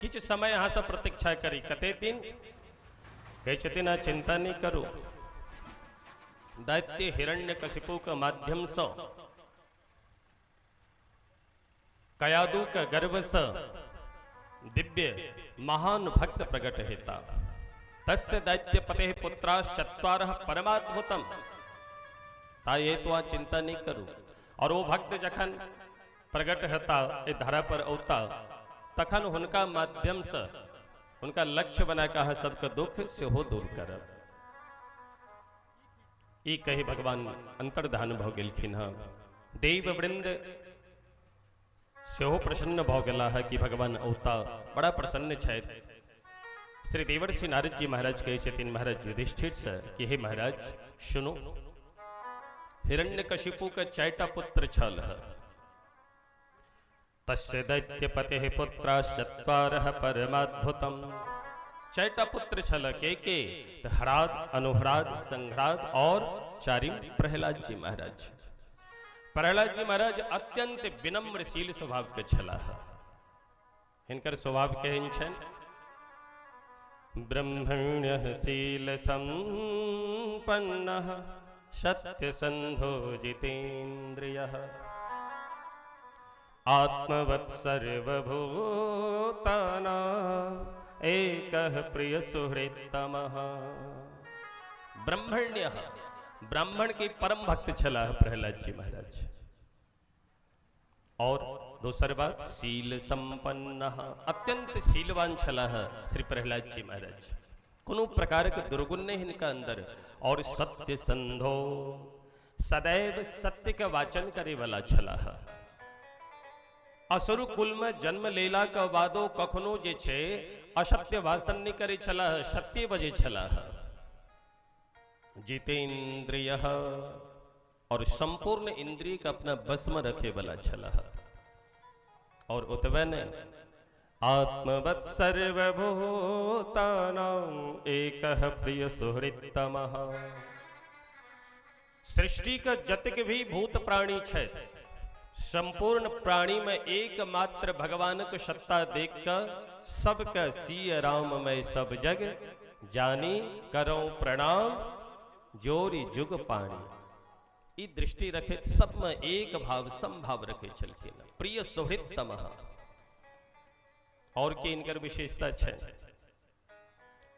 किछु समय अहाँ सब प्रतीक्षा करी। कते दिन? कहै छथिन अहाँ चिंता नहि करू, दैत्य हिरण्यकशिपु के माध्यम से कयादु के गर्भ से दिव्य महान भक्त प्रकट हेता। तस्य दैत्यपते पुत्रा चत्वारः परमाद्भुतम। ता ये तो अहाँ चिंता नहीं करू। और वो भक्त जखन प्रकट हेता, एहि धरा पर औता, तखन हुनका माध्यम से हुनका लक्ष्य बना के अहाँ सबके दुख सेहो दूर करब। ई कही भगवान अंतर्धान भऽ गेलखिन हँ। देव वृंद सेहो प्रसन्न भऽ गेला है कि भगवान औता, बड़ा प्रसन्न छथि। श्री देवर्षि नारद जी महाराज कहै छथिन महाराज युधिष्ठिर से कि हे महाराज सुनू, हिरण्यकशिपु के चारिटा पुत्र छल है। तस्य दैत्यपतेः पुत्राश्चत्वारः परमाद्भुतम्। चारिटा पुत्र छल के ह्राद, अनुह्राद, संघ्राद और चारिम प्रहलाद जी महाराज। प्रहलाद जी महाराज अत्यंत विनम्रशील स्वभाव के छलाह। हिनकर स्वभाव केहन छनि? ब्रह्मण्यः शील संपन्नः सत्य संधो जितेन्द्रियः आत्मवत् सर्वभूतानां एकः प्रिय सुहृत्तमः। ब्रह्मण्यः, ब्राह्मण के परम भक्त छलाह प्रहलाद जी महाराज। और दोसर बात शील संपन्न, अत्यंत शीलवान छलाह श्री प्रहलाद जी महाराज। कोनो प्रकार के दुर्गुण नहीं हिनका अंदर। और सत्य संधो, सदैव सत्य के वाचन करे वाला छलाह। असुर कुल में जन्म लेला के बादो कखनो जे छे असत्य भाषण नहीं करे छलाह, सत्य बजे छलाह। जितेंद्रिय, और संपूर्ण इंद्रिय के अपना बस में रखे वाला छलाह। और ओतबे ने आत्मवत् सर्वभूतानां एकः प्रिय सुहृत्तमः। सृष्टि के जतेक भी भूत प्राणी छै, संपूर्ण प्राणी में एकमात्र भगवान के सत्ता देख कर सबके सिय राम में सब जग जानी करो प्रणाम जोरी जुग पानी। ई दृष्टि रखे सब में एक भाव समभाव रखे छलखिन, प्रिय सुहृत्तमः। और के इनकर विशेषता छै,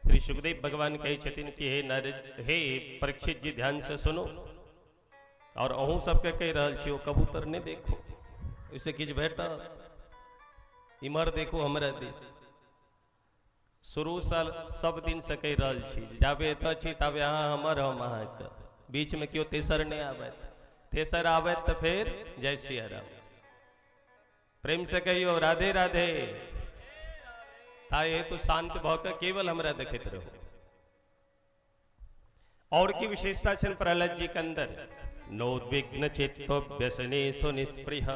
श्री सुखदेव भगवान कहै छथिन कि हे नर, हे परीक्षित जी ध्यान से सुनो। और अहूँ सबके कहि रहल छी, ओ कबूतर नहीं देखो, ओहिसँ किछु भेटत, इम्हर देखो हमरा दिस। शुरू से सब दिन से कहि रहल छी, जाबे एतऽ छी ताबे अहाँ हमर, हम अहाँके, बीच में केओ तेसर नहीं आबैत, तेसर आबैत तऽ फेर जय सिया राम। प्रेम से कहियो राधे राधे। ताहि हेतु शांत भऽ के केवल हमरा देखैत रहू। और की विशेषता छनि प्रहलाद जी के अंदर? नोद्विग्न चित्तो व्यसनेषु निस्पृह।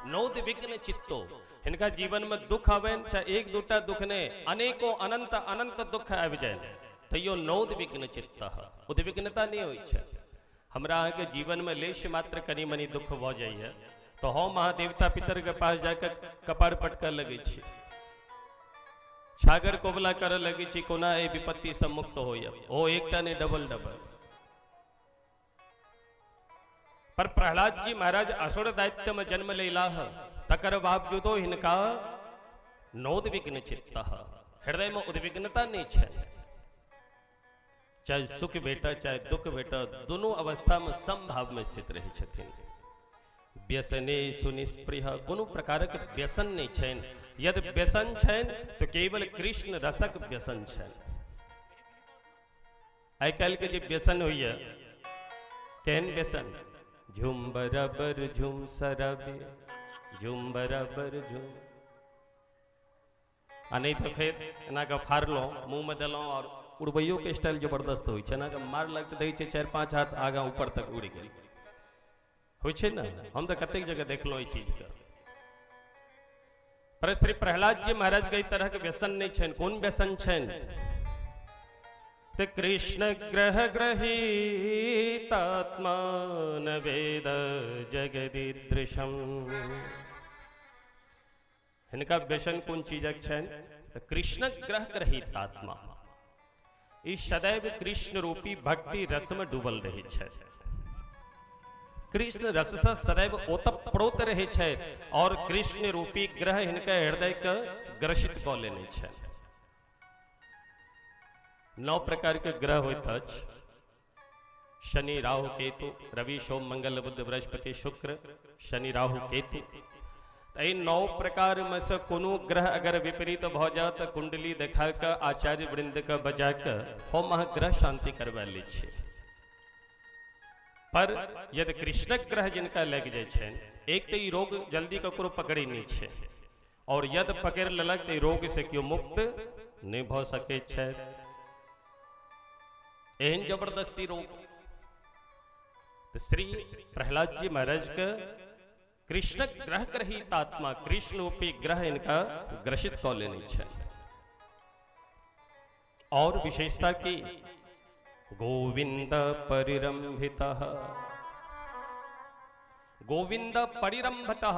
नोद्विग्न चित्तो, हिनका जीवन में दुख आबनि, चाहे एक दूटा दुख नहि, अनेको अनंत अनंत दुख आबि जाय, तैयो नोद्विग्न चित्त, उद्विग्नता नहीं होइ छै। हमरा अहाँके जीवन में लेश मात्र कनि मनि दुख भऽ जाइए तो हम अहाँ देवता पितर के पास जाके कपार पटकऽ लगै छी, छागर कोबला करऽ लगै छी, कोना एहि विपत्ति से मुक्त होइए। ओ एकटा नहि, डबल डबल। पर प्रहलाद जी महाराज असुर दैत्य में जन्म लेलाह, तकर बावजूदो हिनका नोद्विग्न चित्त, हृदय में उद्विग्नता नहीं छै। चाहे सुख भेटत चाहे दुख भेटत, दोनों अवस्था में समभाव में स्थित रहै छथिन। व्यसने सुनिस्पृह, कोनो प्रकारक व्यसन नहीं छनि। यदि व्यसन छनि तो केवल कृष्ण रसक व्यसन छनि। आइ काल्हि के जे व्यसन होइए, केहन व्यसन? झूम बराबर झूम सराबे, झूम बराबर झूम, आ नहीं तो फेर एना कऽ फाड़लहुँ, मुँहमे देलहुँ, और उड़बैयोके स्टाइल जबरदस्त होइ छै। एना कऽ मारलक तऽ दै छै 4-5 हाथ आगाँ ऊपर तक उड़ि गेल, होइ छै ने? हम तऽ कतेक जगह देखलहुँ एहि चीजके। पर श्री प्रहलाद जी महाराज के एहि तरहके व्यसन नहि छनि। कोन व्यसन छनि? तऽ कृष्ण ग्रह ग्रहीतात्मा न वेद जगदीदृशम। हिनका व्यसन कोन चीजक छनि? तऽ कृष्णक ग्रह ग्रहित आत्मा। ई सदैव कृष्ण रूपी भक्ति रसमे डूबल रहै छथि। कृष्ण रससँ सदैव ओतप्रोत रहै छथि और कृष्ण रूपी ग्रह हिनका हृदयके ग्रसित कऽ लेने छनि। 9 प्रकार के ग्रह होइत अछि। शनि राहु केतु, रवि सोम मंगल बुध बृहस्पति शुक्र, शनि राहु केतु। एहि 9 प्रकार में से कोनो ग्रह अगर विपरीत भऽ जाए तऽ कुंडली देखा कऽ आचार्य वृंद के बजा कऽ हम अहाँ ग्रह शांति करवा लै छी। पर यदि कृष्णक ग्रह जिनका लागि जाइ छनि, एक तऽ ई रोग जल्दी ककरो पकड़ै नहि छै, और यदि पकड़ि लेलक तऽ ई रोग से केओ मुक्त नहि भऽ सकै छथि। एहन जबरदस्ती रोग। तऽ श्री प्रहलाद जी महाराज के कृष्णक ग्रह ग्रहित आत्मा, कृष्ण रूपी ग्रह इनका ग्रसित कऽ लेने छै। और विशेषता की गोविंद परिरंभितः, गोविंद परिरंभतः,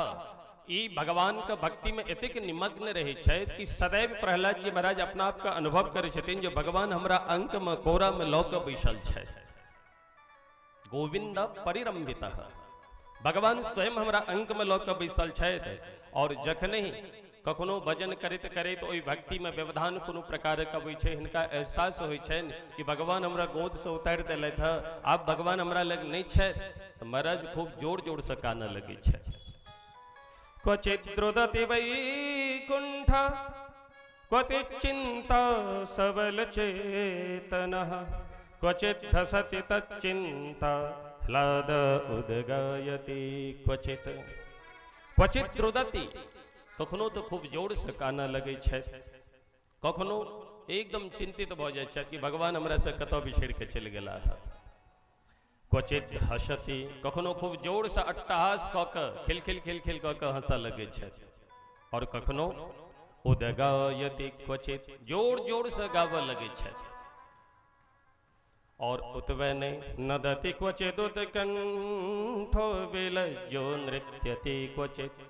ई भगवान के भक्ति में एतेक निमग्न रहे छथि कि सदैव प्रहलाद जी महाराज अपना आप के अनुभव करै छथिन जे भगवान हमरा अंक में कोरा में लऽ कऽ बैसल छथि। गोविंद परिरंभितः, भगवान स्वयं हमरा अंक में लऽ कऽ बैसल छथि। और जखने ही कखनो भजन करैत करैत ओहि भक्ति में व्यवधान कोनो प्रकारक अबै छै, हिनका एहसास होइ छनि कि भगवान हमरा गोद से उतारि देलथि हँ, आब भगवान हमरा लग नहि छथि, तऽ महाराज खूब जोर जोर से कानऽ लगै छथि। क्वचित रुदति वैकुंठ क्वचित चिंता सबल चेतनः क्वचित धसति तच्चिंता ह्लाद उदगायति क्वचित। क्वचित रुदति, कखनो तो खूब जोर से कानऽ लगै छथि, कखनो एकदम चिंतित भऽ जाइ छथि कि भगवान हमरा से कतऽ बिछड़ि के चलि गेला हँ। क्वचित हसति, कखनो खूब जोर से अट्टहास कऽ कऽ खिल खिल खिल खिल कऽ कऽ हंसऽ लगै छथि। और कखनो उदगायति क्वचित, जोर जोर से गाबऽ लगै छथि। और ओतबे नहि, नदति क्वचित उत्कंठो विलज्जो नृत्यति क्वचित,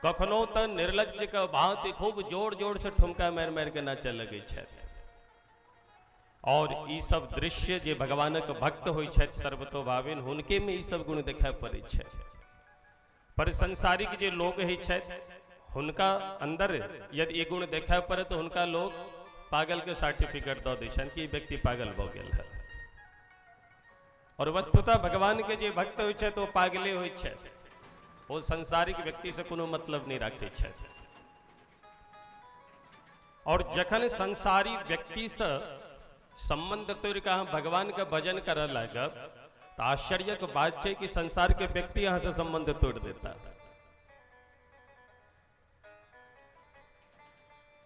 कखनो तऽ निर्लज्ज के भांति खूब जोर जोर से ठुमका मारि मारि के नाचऽ लगै छथि। और ई सब दृश्य जे भगवानक भक्त होइ छथि सर्वतोभावेन, हुनके में ई सब गुण देखाय पड़ै छै। पर संसारिक जे लोग होइ छथि हुनका अंदर यदि ई गुण देखाय पड़े तऽ हुनका लोग पागल के सर्टिफिकेट दऽ दै छनि कि ई व्यक्ति पागल भऽ गेल है। और वस्तुतः भगवान के जे भक्त होइ छथि ओ पागले होइ छथि, ओ संसारिक व्यक्ति से कोनो मतलब नहि राखै छथि। और जखन संसारी व्यक्ति से संबंध तोड़ि कऽ अहाँ भगवान के भजन करऽ लागब तऽ आश्चर्यक बात छै कि संसार के व्यक्ति अहाँ से संबंध तोड़ि देता।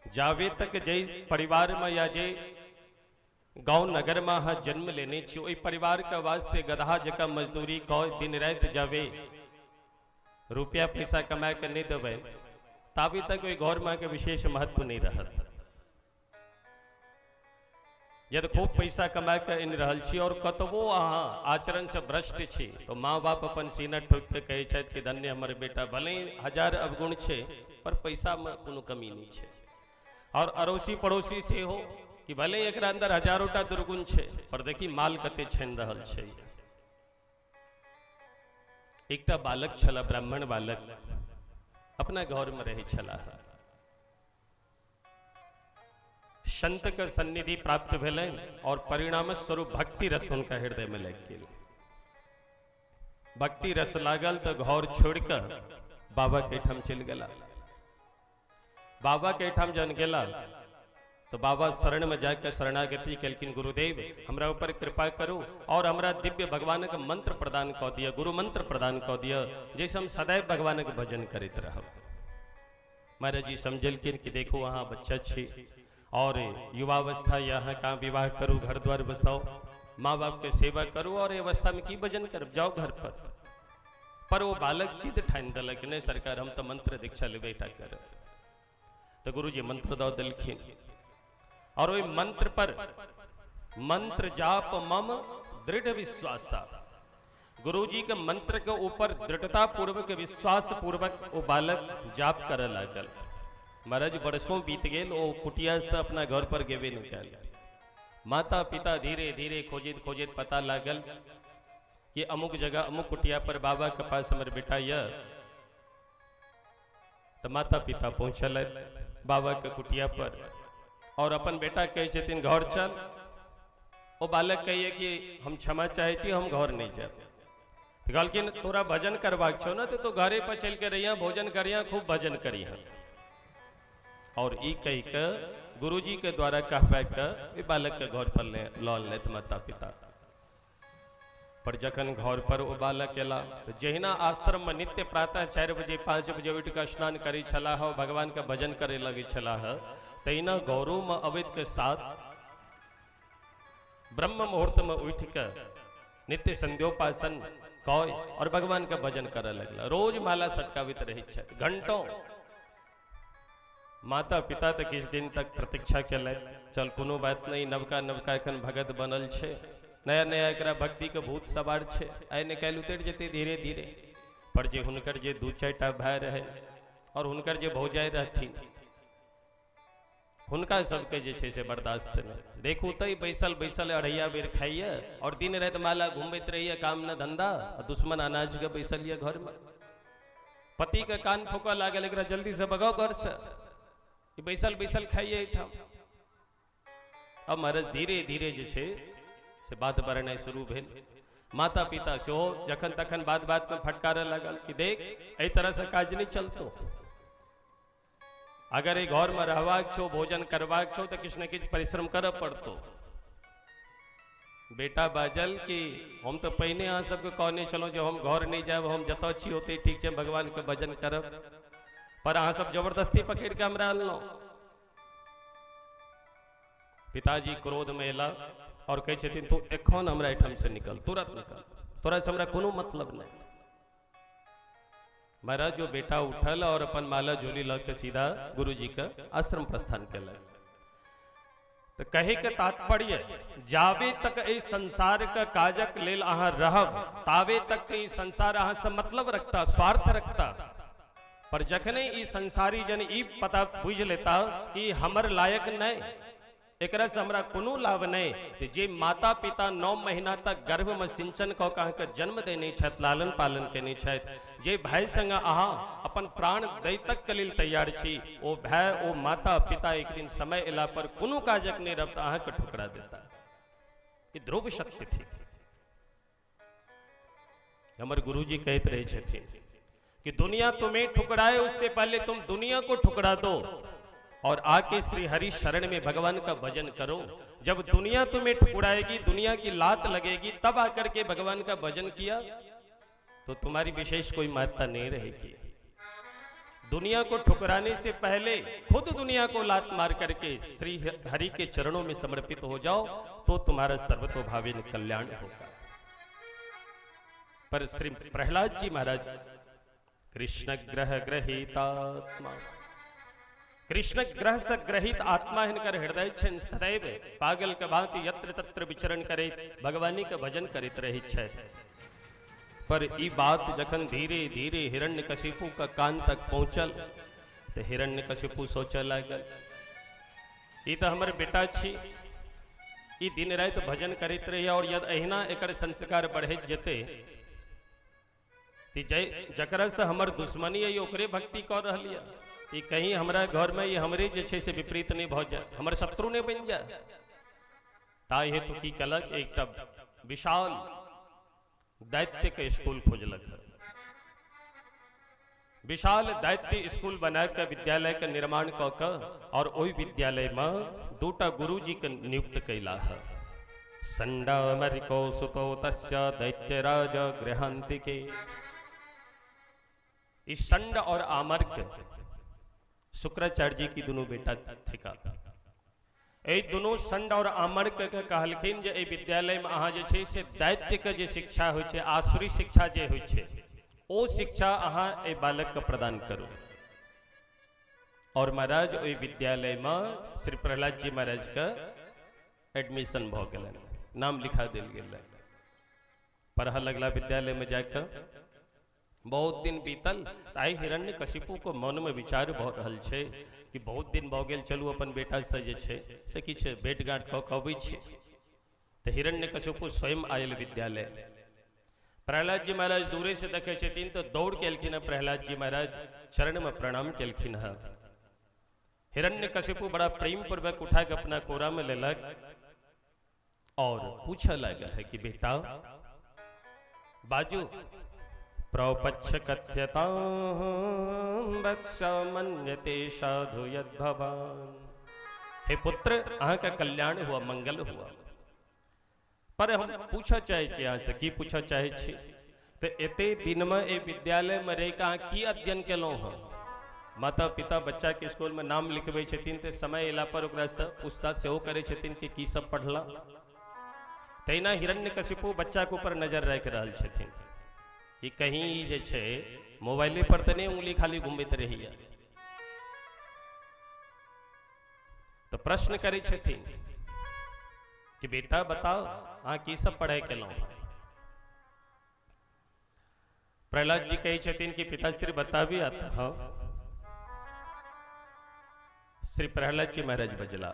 जावे तक जे परिवार में या जे गाँव नगर में अहाँ जन्म लेने छी ओहि परिवार के वास्ते गदहा जकाँ मजदूरी कऽ दिन राति जावे रुपया पैसा कमा के नहीं देबै ताबे तक ओहि घर में अहाँके विशेष महत्व नहीं रहत। यदि खूब पैसा कमा के आनि रहल छी और कतबो अहाँ आचरण से भ्रष्ट छी तो माँ बाप अपन सीना ठोकि के कहै छथि कि धन्य हमर बेटा, भले ही हजार अवगुण छै पर पैसा में कोनो कमी नहीं छै। और अड़ोसी पड़ोसी सेहो कि भले ही एकरा अंदर हजारों टा दुर्गुण छै पर देखी माल कते छानि रहल छै। एकटा बालक छला, ब्राह्मण बालक, अपना घर में रहै छला। संत के सन्निधि प्राप्त भेलनि और परिणाम स्वरूप भक्ति रस हुनका हृदय में लागि गेल। भक्ति रस लागल तो घर छोड़ कऽ बाबा के ठाम चलि गेला। बाबा के ठाम जहन गेला तो बाबा शरण में जाके शरणागति केलखिन, गुरुदेव हमरा ऊपर कृपा करू और हमरा दिव्य भगवान के मंत्र प्रदान कऽ दिअ, गुरु मंत्र प्रदान कऽ दिअ, जैसे हम सदैव भगवान के भजन करैत रहब। महाराज जी समझलखिन कि देखो अहाँ बच्चा छी और युवावस्था यहाँ कहाँ विवाह करू, घर द्वार बसाओ, माँ बाप के सेवा करू और अवस्था में की भजन करब, जाओ घर पर। पर वो बालक जिद ठानि देलक, नहीं सरकार हम तो मंत्र दीक्षा लेबे टा करब। तो गुरुजी मंत्र दऽ देलखिन और ओहि मंत्र पर मंत्र जाप मम दृढ़ विश्वासा, गुरुजी के मंत्र के ऊपर दृढ़ता पूर्वक विश्वास पूर्वक वो बालक जाप करे लागल। महाराज वर्षों बीत गेल, ओ कुटिया से अपना घर पर गेबे नहि कयल। माता पिता धीरे धीरे खोजैत खोजैत पता लागल कि अमुक जगह अमुक कुटिया पर बाबा के पास हमर बेटा यऽ। तऽ माता पिता पहुँचल बाबा के कुटिया पर और अपन बेटा कहै छथिन घर चल। ओ बालक कहिए कि हम क्षमा चाहै छी, हम घर नहि जायब। तऽ कहलखिन तोरा भजन करबाक छौ ने, तऽ तू घरे पर चलि के रहिया, भोजन करिया, खूब भजन करिहा। और ई कहि के गुरुजी के द्वारा कहबा के ओहि बालक के घर पर लऽ अनलथि माता पिता। पर जखन घर पर ओ बालक एला तऽ जहिना आश्रम में नित्य प्रातः 4 बजे 5 बजे उठि कऽ स्नान करै छलाह, भगवान के भजन करे लगै छलाह, तहिना गौरव में अबैत के साथ ब्रह्म मुहूर्त में उठि कऽ नित्य संध्योपासन कऽ और भगवान के भजन करऽ लगला। रोज माला सटकाबैत रहै छथि घंटों। माता पिता तऽ किछु दिन तक प्रतीक्षा केलथि, चल कोनो बात नहीं, नवका नवका एखन भगत बनल छै, नया नया एकरा भक्ति के भूत सवार छै, आइ ने काल्हि उतरि जेतै धीरे धीरे। पर जे हुनकर जे 2-4 टा भाय रहै और हुनकर जे भौजाइ रहथिन, हुनका सबके जे छै से बर्दाश्त नहि। देखू तऽ बैसल बैसल अढ़ैया बेर खाइए और दिन राति माला घुमबैत रहैए, काम न धंधा, आ दुश्मन अनाज के बैसल यऽ घर में। पति के कान फूकऽ लागल, एकरा जल्दी से भगाओ घर से, ई बैसल बैसल खाइए एहिठाम। अब महाराज धीरे धीरे जे छै से बात बढ़नाइ शुरू भेल। माता पिता सेहो जखन तखन बात बात में फटकारऽ लागल कि देख एहि तरह से काज नहि चलतो, अगर एहि घर में रहबाक छौ, भोजन करबाक छौ, तऽ किछु ने किछु परिश्रम करऽ पड़तौ। बेटा बाजल कि हम तऽ पहिने अहाँ सबके कहने छलहुँ जे हम घर नहि जायब, हम जतऽ छी ओतहि ठीक छै, भगवानके भजन करब, पर अहाँ सब जबरदस्ती पकड़ि कऽ हमरा अनलहुँ। पिताजी क्रोध में एला और कहै छथिन तू एखन हमरा एहिठाम से निकल, तुरंत निकल, तोरा से हमरा कोनो मतलब नहि। महाराज जो बेटा उठल और अपन माला झोली लऽ के सीधा गुरुजी के आश्रम प्रस्थान केलक। तऽ कहे के तात्पर्य, जाबे तक एहि संसार के काजक लेल अहाँ रहब ताबे तक ई संसार अहाँ से मतलब रखता, स्वार्थ रखता। पर जखने ई संसारी जन ई पता बुझि लेता कि हमर लायक नहीं, एकरा से हमरा कोनो लाभ नहीं, तो जे माता पिता 9 महीना तक गर्भ में सिंचन कऽ के अहाँके जन्म देने छथि, लालन पालन केने छथि, जे भाय संग अहाँ अपन प्राण दै तक के लेल तैयार छी, ओ भाय ओ माता पिता एक दिन समय एला पर कोनो काजक नहीं रहत, अहाँके ठुकरा देता। ई ध्रुव सत्य थिक। हमर गुरुजी कहैत रहै छथिन कि दुनिया तुम्हें ठुकराए उससे पहले तुम दुनिया को ठुकरा दो और आके श्री हरि शरण में भगवान का भजन करो। जब दुनिया तुम्हें ठुकराएगी, दुनिया की लात लगेगी, तब आकर के भगवान का भजन किया तो तुम्हारी विशेष कोई महत्ता नहीं रहेगी। दुनिया को ठुकराने से पहले खुद दुनिया को लात मार करके श्री हरि के चरणों में समर्पित हो जाओ तो तुम्हारा सर्वतोभावेन कल्याण होगा। पर श्री प्रहलाद जी महाराज कृष्ण ग्रह ग्रहीतात्मा, कृष्ण ग्रह से ग्रहित आत्मा हिनकर हृदय छनि, सदैव पागल के भांति यत्र तत्र विचरण करे भगवानी के भजन करैत रहै छथि। पर ई बात जखन धीरे धीरे हिरण्यकशिपु के कान तक पहुंचल तो हिरण्यकशिपु सोचऽ लागल, ई तऽ हमर बेटा छी, ई दिन राति भजन करैत रहैए और यदि अहिना एकर संस्कार बढ़ैत जेतै तऽ जकरा से हमर दुश्मनी अइ ओकरे भक्ति कऽ रहल यऽ, ई कहीं हमरा घरमे ई हमरे जे छै से विपरीत नहि भऽ जाय, हमर शत्रु नहि बनि जाय। ताहि हेतु की केलक, एकटा विशाल दैत्य के स्कूल खोजलक। विशाल दैत्य स्कूल बना के विद्यालय के निर्माण कऽ के और ओहि विद्यालय में 2 गुरुजी के नियुक्त कैला है। संडामरिको सुतो तस्य दैत्यराज गृहांतिके। इस संड और आमर्क शुक्राचार्य जी की दोनों बेटा थिका। एहि दुनू संड और आमर्क के कहलखिन जे एहि विद्यालय में अहाँ जे छै से दैत्य के जे शिक्षा होइ छै, आसुरी शिक्षा जे होइ छै, ओ शिक्षा अहाँ एहि बालक के प्रदान करू। और महाराज ओहि विद्यालय में श्री प्रहलाद जी महाराज के एडमिशन भऽ गेलनि, नाम लिखा देल गेलनि। पढ़ऽ लगला विद्यालय में जाकऽ। बहुत दिन बीतल तऽ आइ हिरण्यकशिपु के मन में विचार भऽ रहल छै कि बहुत दिन भऽ गेल, चलू अपन बेटासँ जे छै से किछु भेट घाँट कऽ कऽ अबै छी। तऽ हिरण्यकशिपु स्वयं आयल विद्यालय। प्रहलाद जी महाराज दूरे से देखै छथिन तऽ दौड़ के एलखिन हँ। प्रहलाद जी महाराज चरण में प्रणाम केलखिन हँ। हिरण्यकशिपु बड़ा प्रेम पूर्वक उठा के अपना कोरा में लेलक और पूछऽ लागल है कि बेटा बाजू, प्रपक्ष कथ्यता वत्स मन्यते साधु यद्भवान। हे पुत्र, अहाँ का कल्याण हुआ, मंगल हुआ। पर हम पूछऽ चाहै छी अहाँसँ, की पूछऽ चाहै छी? तऽ एते दिनमे एहि विद्यालयमे रहि कऽ अहाँ की अध्ययन केलहुँ हँ? माता पिता बच्चाके स्कूलमे नाम लिखबै छथिन तऽ समय अयला पर ओकरासँ पूछताछ सेहो करै छथिन कि की सब पढ़ला। तहिना हिरण्यकशिपु बच्चाके ऊपर नजर राखि रहल छथिन कि कहीं ई जे छै मोबाइले पर तऽ नहि उंगली खाली घुमबैत रहैया। तऽ प्रश्न करै छथिन कि बेटा बताओ, अहाँ की सब पढ़ाइ केलहुँ? प्रहलाद जी कहै छथिन कि पिताश्री बताबी आता। हाँ, श्री प्रहलाद जी महाराज बजला,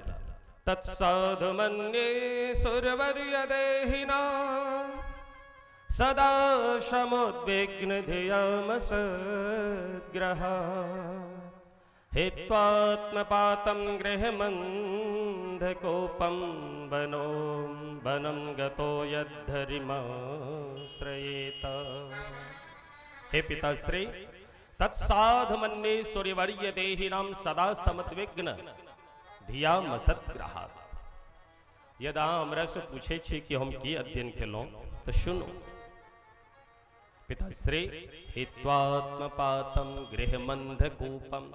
तत्साधु मन्ये सुरवर्य देहिना सदा समुद्विग्न धियाम सद्ग्रह हित्वात्मपातं गृहमन्धकोपं वनो वनं गतो यद्धरिमाश्रयेत। हे पिताश्री, तत्साधु मन्ये सूर्यवर्य देहिनाम सदा समुद्विग्न धियाम सद्ग्रह। यदि अहाँ हमरासँ पूछै छी कि हम की अध्ययन केलहुँ तऽ सुनू पिताश्री, हित्वात्मपातम गृहमंधकूपम,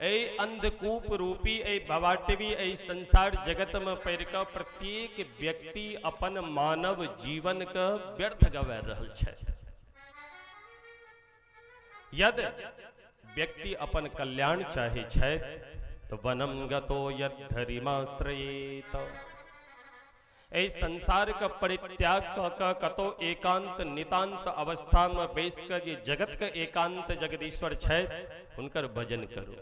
एहि अंधकूप रूपी एहि भवाटवी एहि संसार जगत में पड़ि कऽ प्रत्येक व्यक्ति अपन मानव जीवन के व्यर्थ गवा रहल छथि। यदि व्यक्ति अपन कल्याण चाहे छथि तऽ वनम गतो यद्धरिमाश्रयेत, एहि संसार के परित्याग कऽ कऽ कतौ एकांत नितांत अवस्था में बैस कऽ जे जगत के एकांत जगदीश्वर छथि हुनकर भजन करू।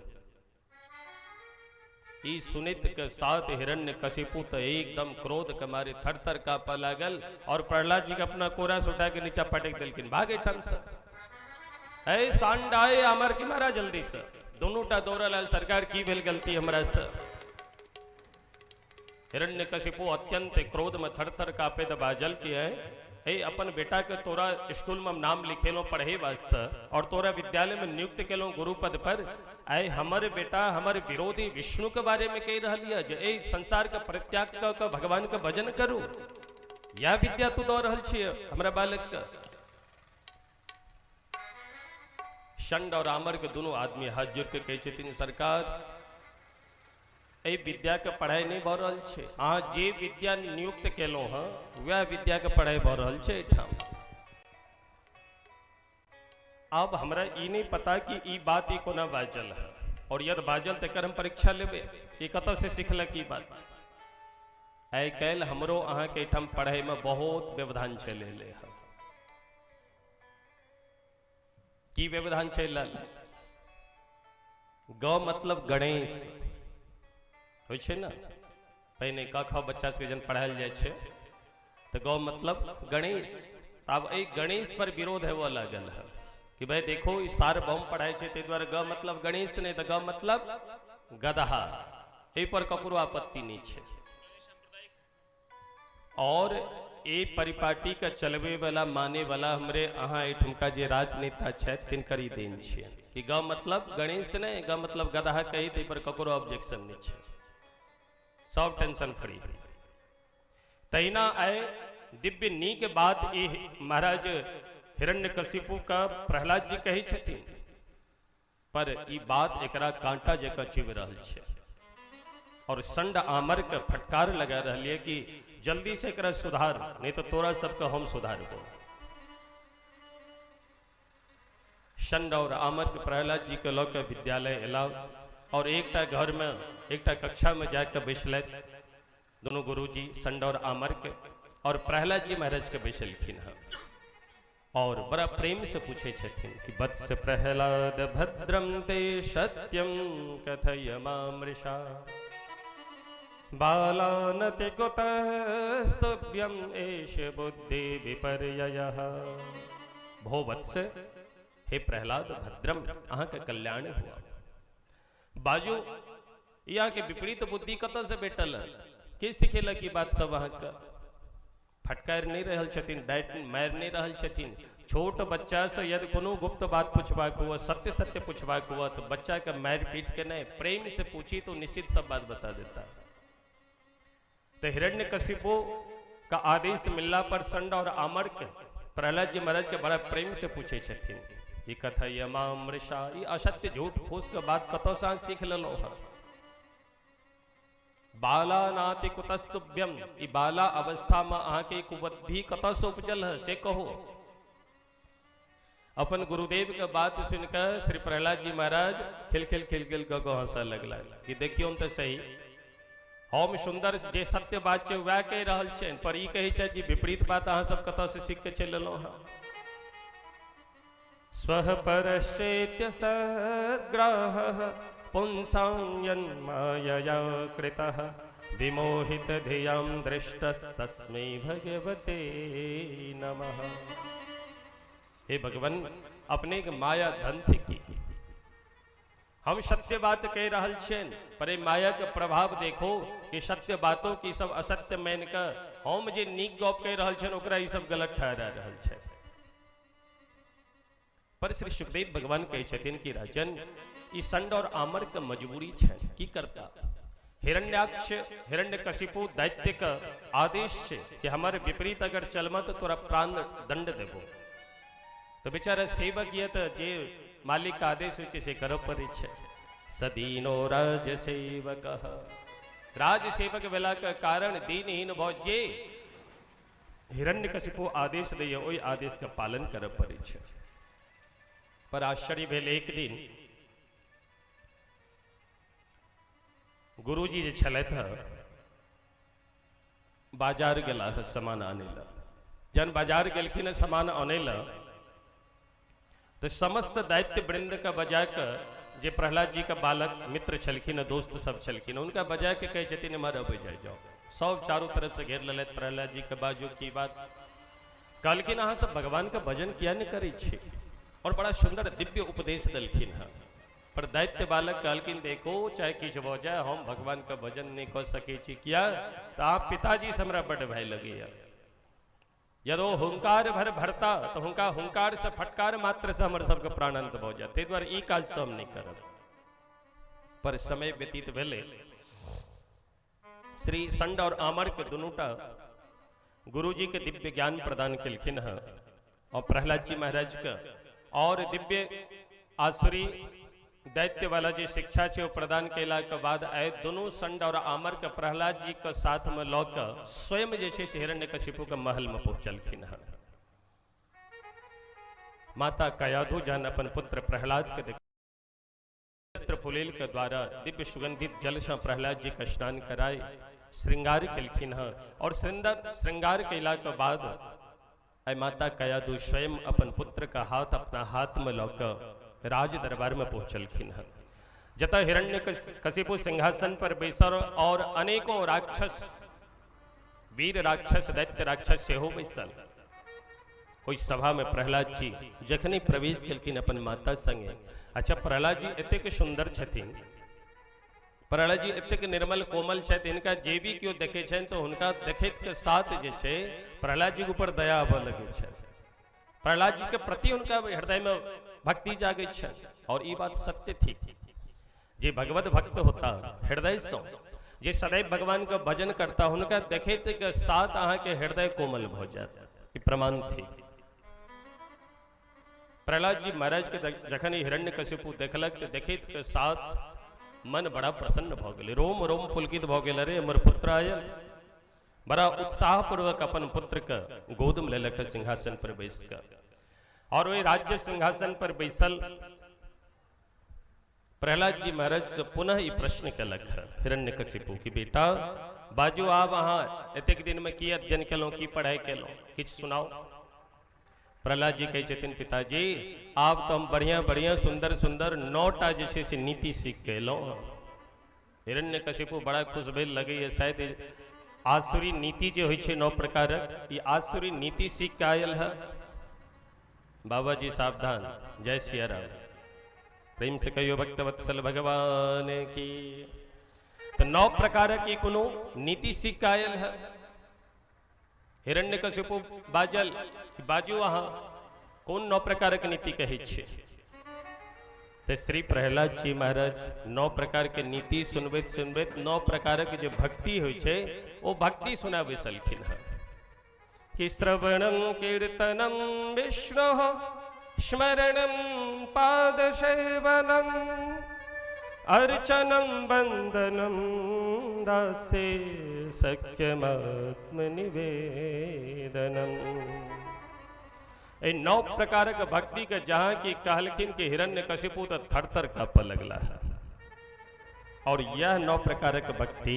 ई सुनित के साथ हिरण्यकशिपु तो एकदम क्रोध के मारे थर थर कांपऽ लागल और प्रहलाद जी के अपना कोरा से उठा के नीचा पटक देलखिन, भाग एहिठाम से, ए सांडाए अमर की मारा जल्दी से। दोनों टा दौड़ल आयल, सरकार की भेल गलती हमरा से? हिरण्यकशिपु अत्यंत क्रोध में थर थर कांपे त बाजल कि है, हे अपन बेटा के तोरा स्कूल में हम नाम लिखेलहुँ पढ़े वास्ते और तोरा विद्यालय में नियुक्त केलहुँ गुरु पद पर, आइ हमर बेटा हमर विरोधी विष्णु के बारे में कहि रहल यऽ जे एहि संसार के परित्याग कऽ कऽ भगवान के भजन करू, यह विद्या तू दऽ रहल छियै हमरा बालक के। शंड और आमर के दोनों आदमी हाथ जोड़ के कहै छथिन, सरकार एहि विद्या के पढ़ाई नहीं भऽ रहल छै, अहाँ जे विद्या नियुक्त केलहुँ हँ वएह विद्या के पढ़ाई भऽ रहल छै एहिठाम। आब हमरा ई नहीं पता कि ई बात ई कोना बाजल है और यदि बाजल तऽ एकर हम परीक्षा लेबै ई कतऽ से सिखलक ई बात। आइ काल्हि हमरो अहाँके एहिठाम पढ़ाइमे बहुत व्यवधान चलि एलै हँ। की व्यवधान चलि रहल? ग मतलब गणेश होइ छै ने, पहिने क ख बच्चा सबके जहन पढ़ायल जाइ छै तऽ ग मतलब गणेश। आब एहि गणेश पर विरोध हेबऽ लागल है कि भाई देखो ई सार्वभौम पढ़ाइ छै ताहि दुआरे ग मतलब गणेश नहि तऽ ग मतलब गदहा, एहि पर ककरो आपत्ति नहि छै। और ए परिपाटी के चलबे वाला माने वाला हमरे अहाँ एहिठुमका जे राजनेता छथि तिनकर ई देन छियनि कि ग मतलब गणेश नहि ग मतलब गदहा कही ताहि पर ककरो ऑब्जेक्शन नहि छै, सब टेंशन फ्री। तहिना आइ दिव्य नीक बात ई महाराज हिरण्यकशिपु का प्रहलाद जी कहै छथिन, पर ई बात एकरा कांटा जकाँ चुभि रहल छै और संड आमर के फटकार लगा रहल है कि जल्दी से एकरा सुधार, नहीं तो तोरा सबके हम सुधारबो। संड और आमर के प्रहलाद जी के लऽ के विद्यालय एला और एकटा घर में एकटा कक्षा में जाके बैसलथि दोनों गुरुजी संड और आमर के, और प्रहलाद जी महाराज के बैसलखिन हँ। और बड़ा प्रेम से पूछे छथिन कि वत्स प्रहलाद भद्रम ते सत्यम कथय मामृषा बालानति कुतस्तुभ्यम एष बुद्धि विपर्ययः। भो वत्स, हे प्रहलाद भद्रम, अहाँ के कल्याण हुआ। बाजू यहाँ के विपरीत बुद्धि कतऽ से भेटल, के सिखेलक ई बात सब? अहाँके फटकार नहीं रहल छथिन, डांटि मारि नहीं रहल छथिन। छोट बच्चा से यदि कोनो गुप्त बात पूछबाक हुआ, सत्य सत्य पूछबाक हुआ, तो बच्चा के मारि पीट के नहीं, प्रेम से पूछी तो निश्चित सब बात बता देता। तो हिरण्यकशिपु का आदेश मिलला पर संड और आमर के प्रहलाद जी महाराज के बड़ा प्रेम से पूछे छथिन ई कथा यमामृषा, ई असत्य झूठ फूस के बात कतौ से सीख लेलो हन? बाला नाति कुतस्तुभ्यम, ई बाला अवस्था में अहाँ के कुबुद्धि कतौ से उपजल है से कहो। अपन गुरुदेव के बात सुनकर श्री प्रहलाद जी महाराज खिल खिल खिल खिल कऽ हंसऽ लगला कि देखियौ तऽ सही, हम सुंदर जे सत्य बात छै वएह कहि रहल छियनि, पर ई कहै छथि जे विपरीत बात अहाँ सब कतऽ से सीख के चलि एलहुँ हँ। स्वः परश्चेत्य सद्ग्राहः पुंसां यन्मायया कृतः विमोहित धियां दृष्टस्तस्मै भगवते नमः। हे भगवान, अपने के माया धन थी की हम सत्य बात कह रहल छियनि, पर ए माया के प्रभाव देखो कि सत्य बातों की सब असत्य मान के हम जे नीक गप कह रहल छियनि ओकरा ई सब गलत ठहरा रहल छै। पर श्री सुखदेव भगवान कहै छथिन कि राजन, ई संड और आमर के मजबूरी छै, की करता? हिरण्याक्ष हिरण्यकशिपु दैत्य के आदेश छै कि हमारे विपरीत अगर चलमा तो तोरा प्राण दंड देबो। तो बेचारा सेवक ये तो जे मालिक का आदेश होइ छै से करऽ पड़ै छै। सदीनो राज सेवक, राज सेवक भेला के कारण दीनहीन भऽ जे हिरण्यकशिपु आदेश दैए ओहि आदेश के पालन करऽ पड़ै छै। पर आश्चर्य भेल, एक दिन गुरुजी जे छलथि हँ बाजार गेला हँ सामान आनै लए। जहन बाजार गेलखिन हँ सामान आनै लए तो समस्त दैत्य वृंद के बजा के जे प्रहलाद जी के बालक मित्र छलखिन, दोस्त सब छलखिन, उनका बजा के कहै छथिन एम्हर अबै जाइ जाओ। सब चारू तरफ से घेर लेलथि प्रहलाद जी के। बाजू की बात? कहलखिन अहाँ सब भगवान के भजन किया नहीं करै छी? और बड़ा सुंदर दिव्य उपदेश देलखिन हँ। पर दैत्य बालक कहलखिन देखो चाहे किछु भऽ जाए हम भगवान के भजन नहीं कऽ सकै छी। किया? तऽ अहाँ पिताजी से हमरा बड्ड भय लगैया। यदि ओ हुंकार भर भरता तऽ हुनका हुंकार से फटकार मात्र से हमर सबके प्राणांत भऽ जायत, ताहि दुआरे ई काज तऽ हम नहीं करब। पर समय व्यतीत भेलै, श्री संड और आमर के दुनूटा गुरुजी के दिव्य ज्ञान प्रदान केलखिन हँ और प्रहलाद जी महाराज के और दिव्य आसुरी दैत्य वाला जे शिक्षा छै ओ प्रदान केला के बाद आए दोनों संड और आमर के प्रहलाद जी के साथ में लऽ के स्वयं जे छै से हिरण्यकशिपु के महल में पहुंचलखिन हँ। माता कयाधु जहन अपन पुत्र प्रहलाद के देख पवित्र फुलेल के द्वारा दिव्य सुगंधित जल से प्रहलाद जी के स्नान कराए श्रृंगार केलखिन हँ और श्रृंगार केला के बाद आई माता कयाधु स्वयं अपन पुत्र का हाथ अपना हाथ में लऽ कऽ राज दरबार में पहुंचलखिन हँ, जतऽ हिरण्य कशिपु सिंहासन पर बैसल और अनेकों राक्षस, वीर राक्षस, दैत्य राक्षस सेहो बैसल। ओहि सभा में प्रहलाद जी जखने प्रवेश केलखिन अपन माता संगे, अच्छा प्रहलाद जी एतेक सुंदर छथिन, प्रहलाद जी एतेक निर्मल कोमल छथि, हिनका जे भी केओ देखै छनि तऽ हुनका देखैत के साथ जे छै प्रहलाद जी के ऊपर दया आबऽ लगै छै, प्रहलाद जी के प्रति हुनका हृदय में भक्ति जागै छनि। और ई बात सत्य थी, जे भगवत भक्त होता हृदय से, जे सदैव भगवान के भजन करता, हुनका देखैत के साथ अहाँ के हृदय कोमल भऽ जायत, ई प्रमाण थी। प्रहलाद जी महाराज के जखन हिरण्यकशिपु देखलक तऽ देखैत के साथ मन बड़ा प्रसन्न भऽ गेलै, रोम रोम पुलकित भऽ गेल, अरे हमर पुत्र आयल। बड़ा उत्साहपूर्वक अपन पुत्र के गोद में लेलक सिंहासन पर बैस कऽ और ओहि राज्य सिंहासन पर बैसल प्रहलाद जी महाराज से पुनः ई प्रश्न केलक हिरण्यकशिपु कि बेटा बाजू आब अहाँ एतेक दिन में की अध्ययन केलहुँ, की पढ़ाई केलहुँ, किछु सुनाउ। प्रहलाद जी कहै छथिन पिताजी आब तऽ हम बढ़िआँ बढ़िआँ सुन्दर सुन्दर 9टा जे छै से नीति सीख के एलहुँ। हिरण्यकशिपु बड़ा खुश भेल, लगैए शायद आसुरी नीति जे होइ छै 9 प्रकारक, ई आसुरी नीति सीख के आयल है। बाबा जी सावधान, जय सिया राम। प्रेम से कहियो भक्त वत्सल भगवान की। तो 9 प्रकारक ई कोनो नीति सीख के आयल है। हिरण्यकशिपु बाजल, बाजू अहाँ कोन 9 प्रकारक नीति कहै छियै? तो श्री प्रहलाद जी महाराज 9 प्रकार के नीति सुनबैत सुनबैत 9 प्रकारक जे भक्ति होइ छै ओ भक्ति सुना बैसलखिन हँ कि श्रवणम कीर्तनम विष्णु स्मरणम पादसेवनम अर्चनम वंदनम दासे सख्यमात्मनिवेदनम। एहि 9 प्रकारक भक्ति के जहाँ की कहलखिन कि हिरण्यकशिपु तो थर-थर कांपऽ लगला है। और यह 9 प्रकारक भक्ति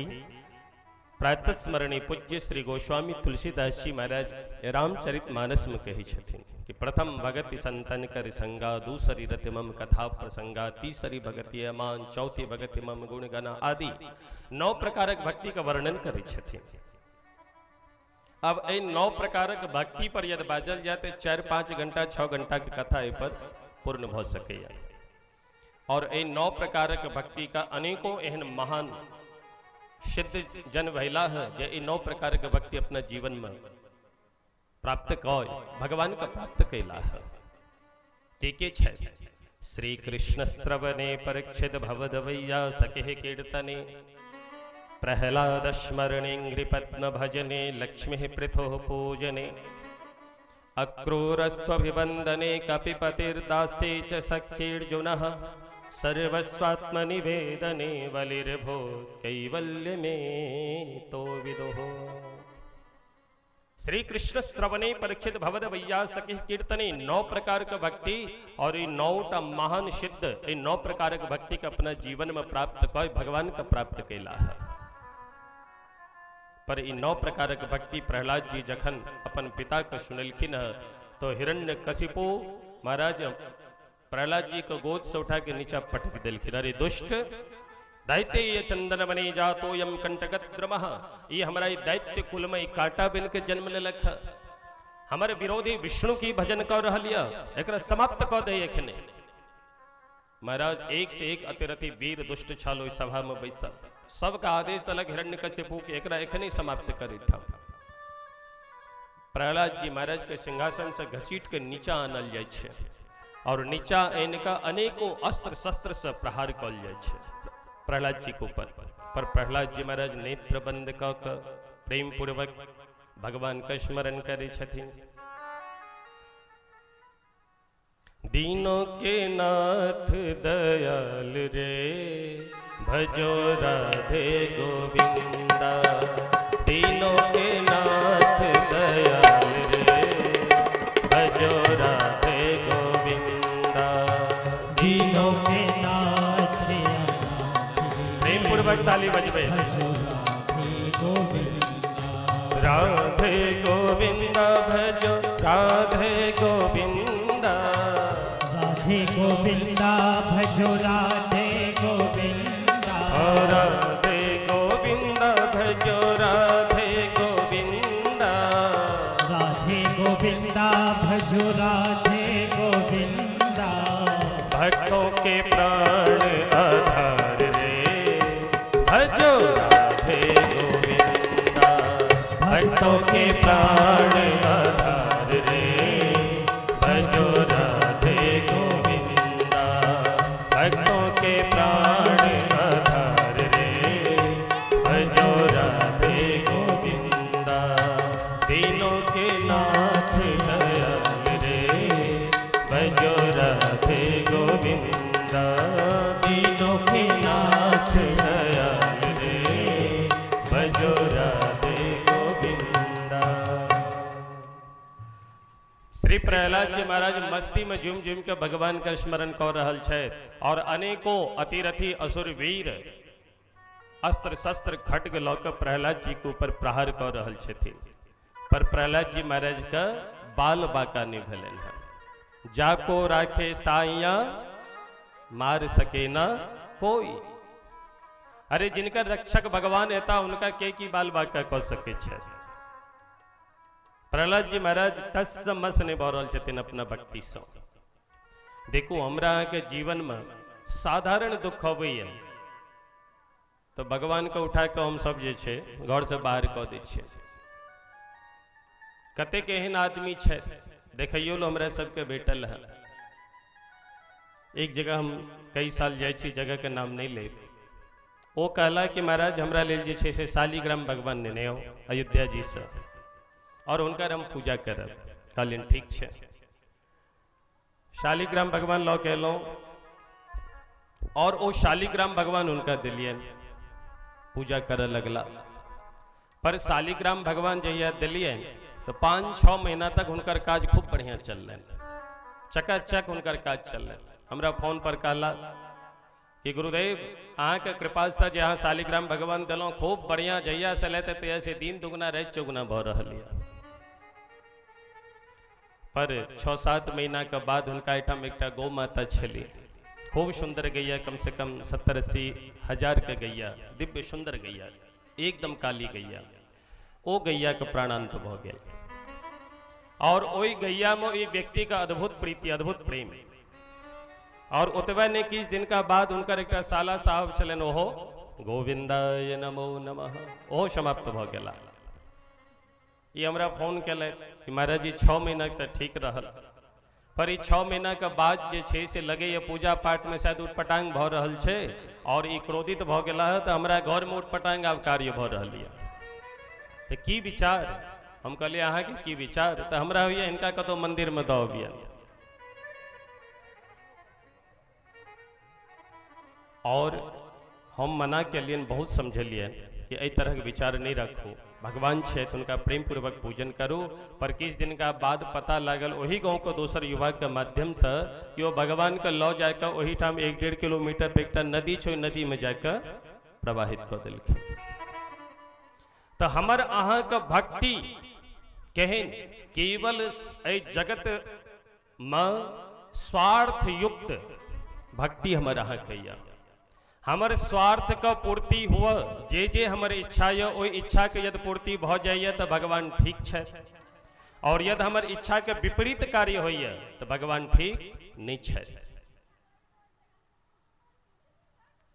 प्रातः स्मरणी पूज्य श्री गोस्वामी तुलसीदास जी महाराज रामचरित मानस में कहै छथिन कि प्रथम भगति संतन कर संगा, दूसरी रति मम कथा प्रसंगा, तीसरी भगति अमान, चौथी भगति मम गुण गना आदि 9 प्रकारक भक्ति का वर्णन करै छथिन। अब एहि 9 प्रकारक भक्ति पर यदि बाजल जाय तऽ 4-5 घंटा 6 घंटा के कथा एहि पर पूर्ण भऽ सकैए। और एहि 9 प्रकारक भक्ति का अनेकों एहन महान सिद्ध जन भैला है जे एहि 9 प्रकारक भक्ति अपना जीवन में प्राप्त कऽ भगवान का प्राप्त कैला है। के छै? श्री कृष्ण श्रवणे परीक्षित भवदवैया सखे कीर्तने प्रहलाद स्मरणे पद्म भजने लक्ष्मी पृथो पूजने अक्रूरस्त्वभिवंदने कपिपतिर्दासे च सखीर्जुनः सर्वस्वात्मनिवेदने बलिर्भो कैवल्य में तो विदुः। श्री कृष्ण श्रवणे परीक्षित भवद वैया सखी कीर्तने 9 प्रकार का भक्ति और ये 9टा महान सिद्ध ये 9 प्रकार का भक्ति का अपना जीवन में प्राप्त कर भगवान का प्राप्त कैला है। पर ये 9 प्रकार का भक्ति प्रहलाद जी जखन अपन पिता के सुनलखिन है तो हिरण्यकशिपु महाराज प्रहलाद जी को गोद से उठा के नीचा पटक दिलखिन। अरे दुष्ट दैत्य चंदन बने जातो यम कंटकद्रमः, ये हमारा दैत्य कुल में कांटा बिन के जन्म लेलक है, हमारे विरोधी विष्णु की भजन कर रहल यऽ, एकरा समाप्त कऽ दे एखने। महाराज एक से एक अतिरथी वीर दुष्ट छल ओहि सभा में बैसल, सबका आदेश देलक हिरण्यकशिपु के एकरा एखने समाप्त करी ठाम। प्रहलाद जी महाराज के सिंहासन से घसीट के नीचा आनल जाइ छै और नीचा आनि कऽ अनेकों अस्त्र शस्त्र से प्रहार कयल जाइ छै प्रहलाद जी के ऊपर। पर प्रहलाद जी महाराज नेत्र बंद कऽ कऽ प्रेम पूर्वक भगवान के स्मरण करै छथिन। दीनों के नाथ दयाल रे भजो राधे गोविंदा, दीनों के नाथ दयाल रे भजो राधे गोविंदा, दीनों के नाथ अनाथ रे, प्रेम पूर्वक ताली बजबे। भजो राधे गोविंदा, राधे गोविंदा भजो राधे गोविंदा, राधे गोविंदा भजो राधे गोविंदा, राधे गोविंदा भजो राधे गोविंदा, राधे गोविंदा भजो राधे गोविंदा, भक्तों के प्राण आधार रे भजो राधे गोविंदा, भक्तों के प्राण आधार रे भजो राधे गोविंदा, भक्तों के प्राण आधार रे भजो राधे गोविंदा, दीनों के नाथ दयाल रे भजो राधे गोविंदा, दीनों के नाथ दयाल रे भजो राधे गोविंदा। श्री प्रहलाद जी महाराज मस्ती में झूम झूम के भगवान का स्मरण कर रहल छथि और अनेकों अतिरथी असुर वीर अस्त्र शस्त्र खड्ग लऽ के प्रहलाद जी के ऊपर प्रहार कर रहल छथिन। पर प्रहलाद जी महाराज का बाल बाका नहि भेलनि हँ। जाको राखे साइया मार सके ना कोई। अरे जिनकर रक्षक भगवान हेता हुनका के की बाल बाका कऽ सकै छै। प्रहलाद जी महाराज टस से मस नहि भऽ रहल छथिन अपना भक्तिसँ। देखू हमरा अहाँके जीवनमे साधारण दुख अबैया तऽ भगवानके उठा कऽ हमसभ जे छै घरसँ बाहर कऽ दै छियै। कतेक एहन आदमी छै देखैयो लए हमरा सबके भेटल है। एक जगह हम कई साल जाइ छी, जगहके नाम नहि लेब, ओ कहला कि महाराज हमरा लेल जे छै से शालिग्राम भगवान नेने आउ अयोध्या जीसँ और हुनकर हम पूजा करब। कहलियनि ठीक छै। शालिग्राम भगवान लऽ के एलहुँ और ओ शालिग्राम भगवान हुनका दिलियनि, पूजा करऽ लगला। पर शालिग्राम भगवान जहिया दिलियनि तऽ 5-6 महीना तक हुनकर काज खूब बढ़िआँ चललनि, चकाचक हुनकर काज चललनि। हमरा फोन पर कहला कि गुरुदेव अहाँके कृपासँ जे अहाँ शालिग्राम भगवान देलहुँ खूब बढ़िआँ, जहिया से लेते तहिया से दिन दुगुना राति चौगुना भऽ रहल यऽ। पर 6-7 महीना के बाद हुनका एहिठाम एकटा गौ माता छली, खूब सुंदर गैया, कम से कम 70-80 हजार के गैया, दिव्य सुंदर गैया, एकदम काली गैया। ओ गैया के प्राणांत भऽ गेल और ओहि गैया में ओहि व्यक्ति के अद्भुत प्रीति, अद्भुत प्रेम। और ओतबे नहि किछु दिनका बाद हुनकर एकटा साला साहब छलनि, ओहो गोविंदाय नमो नमः, ओहो समाप्त भऽ गेला। ई हमरा फोन केलथि कि महाराज जी 6 महीना तऽ ठीक रहल, पर ई 6 महीना के बाद जे छै से लगैए पूजा पाठ में शायद उटपटांग भऽ रहल छै और ई क्रोधित भऽ गेला है, तऽ हमरा घरमे उटपटांग आब कार्य भऽ रहल यऽ। तऽ की विचार? हम कहलियै अहाँके की विचार? तऽ हमरा होइए हिनका कतहु मन्दिरमे दऽ अबियनि। और हम मना केलियनि, बहुत समझेलियनि कि एहि तरहक विचार नहि राखू, भगवान छथि हुनका प्रेमपूर्वक पूजन करू। पर किछु दिनका बाद पता लागल ओही गाँवके दोसर युवकके माध्यमसँ कि ओ भगवानके लऽ जाकऽ ओहिठाम 1-1.5 किलोमीटर पर एकटा नदी छै, ओहि नदीमे जाकऽ प्रवाहित कऽ देलखिन। तऽ हमर अहाँके भक्ति केहन केवल एहि जगत मे स्वार्थ युक्त भक्ति हमर अहाँके यऽ। हमर स्वार्थ के पूर्ति हुअ, जे जे हमर इच्छा यऽ ओहि इच्छा के यदि पूर्ति भऽ जाइए तऽ भगवान ठीक छथि, और यदि हमर इच्छा के विपरीत कार्य होइए तऽ भगवान ठीक नहि छथि।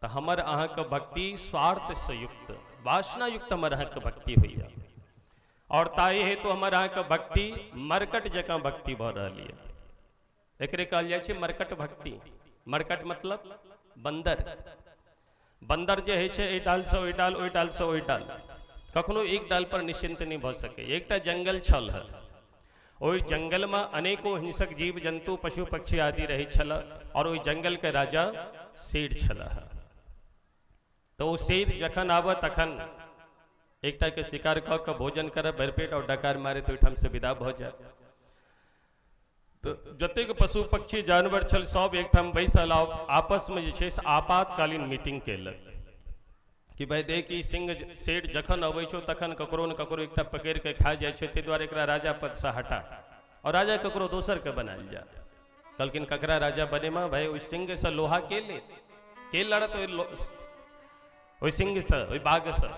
तऽ हमर अहाँके भक्ति स्वार्थ से युक्त, वासना युक्त हमर अहाँके भक्ति होइए, और ताहि हेतु हमर अहाँके भक्ति मरकट जकाँ भक्ति भऽ रहल यऽ। एकरे कहल जाइ छै मरकट भक्ति। मरकट मतलब बन्दर। बन्दर जे होइ छै एहि डालसँ ओहि डाल, ओहि डालसँ ओहि डाल, कखनो एक डाल पर निश्चिन्त नहि भऽ सकै। एकटा जंगल छल हँ, ओहि जंगलमे अनेको हिंसक जीव जन्तु पशु पक्षी आदि रहै छल, और ओहि जंगलके राजा शेर छल। तऽ ओ शेर जखन आबऽ तखन एकटाके शिकार कऽ कऽ भोजन करऽ भरि पेट और डकार मारैत ओहिठामसँ विदा भऽ जाय। तऽ जतेक पशु पक्षी जानवर छल सब एकठाम बैसल आपसमे जे छै से आपातकालीन मीटिंग केलक कि भाइ देख ई सिंह शेर जखन अबै छौ तखन ककरो ने ककरो एकटा पकड़ि कऽ खा जाइ छै, ताहि दुआरे एकरा राजा पदसँ हटा और राजा ककरो दोसरके बनायल जाय। कहलखिन ककरा राजा बनेमा भाइ? ओहि सिंहसँ लोहा के लेत, के लड़त ओहि सिंहसँ, ओहि बाघसँ?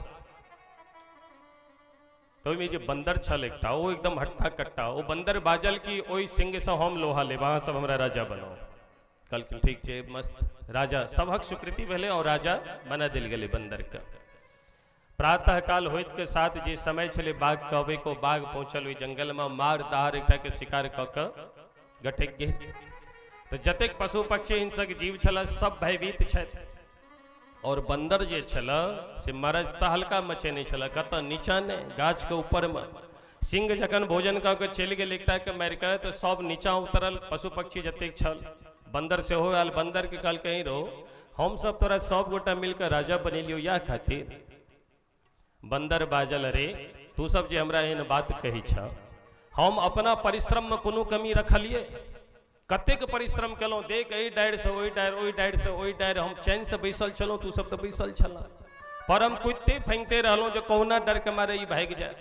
तऽ ओहिमे जे बन्दर छल एकटा, ओ एकदम हट्टा कट्टा, ओ बन्दर बाजल कि ओहि सिंहसँ हम लोहा लेब, अहाँ सब हमरा राजा बनाउ। कहलखिन ठीक छै, मस्त। राजा सभक स्वीकृति भेलै और राजा बना देल गेलै बन्दरके। प्रातः काल होइत के साथ जे समय छलै बाघ के अबै को, बाघ पहुँचल ओहि जंगलमे, मार दहाड़ एकटा के शिकार कऽ कऽ गटकि गेल। तऽ जतेक पशु पक्षी हिंसक जीव छल सब भयभीत छथि, और बन्दर जे छल से महाराज तहलका मचेने छल, कतऽ नीचा नहि, गाछके ऊपरमे। सिंह जखन भोजन कऽ कऽ चलि गेल एकटाके मारि कऽ, तऽ सब नीचा उतरल पशु पक्षी जतेक छल, बन्दर सेहो आयल। बन्दरके कहलकै रौ हमसब तोरा सब गोटा मिलकऽ राजा बनेलियौ इएह खातिर। बन्दर बाजल अरे तू सब जे हमरा एहन बात कहै छह, हम अपना परिश्रममे कोनो कमी रखलियै? कतेक परिश्रम केलहुँ, देख एहि डाढ़िसँ ओहि डाढ़ि, ओहि डाढ़िसँ ओहि डाढ़ि, हम चैनसँ बैसल छलहुँ, तू सब तऽ बैसल छलह, पर हम कुदिते फैंकते रहलहुँ जे कहुना डरके मारे ई भागि जाय।